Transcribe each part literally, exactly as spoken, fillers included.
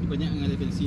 Banyak ngalih pensi.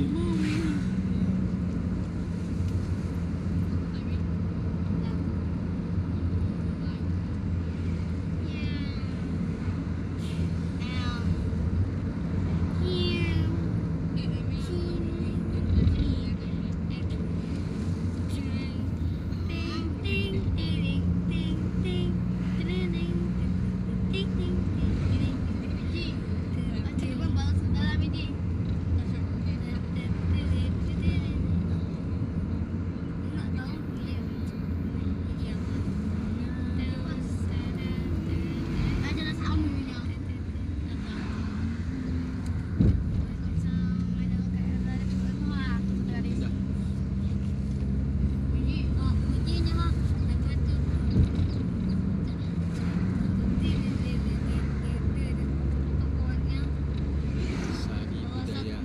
Sari Budaya.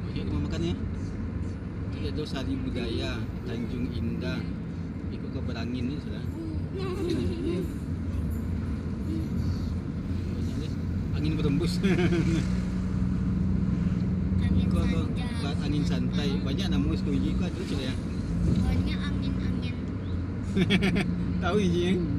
Oke, rumah makan ya. Itu ado Sari Budaya, Tanjung Indah. Iko ka barangin ni sudah. Angin berembus. Angin Iko apa? Sanjak. Angin santai. Banyak namo setuju ko ado sudah ya. Banyak angin-angin. Tahu ji, eh?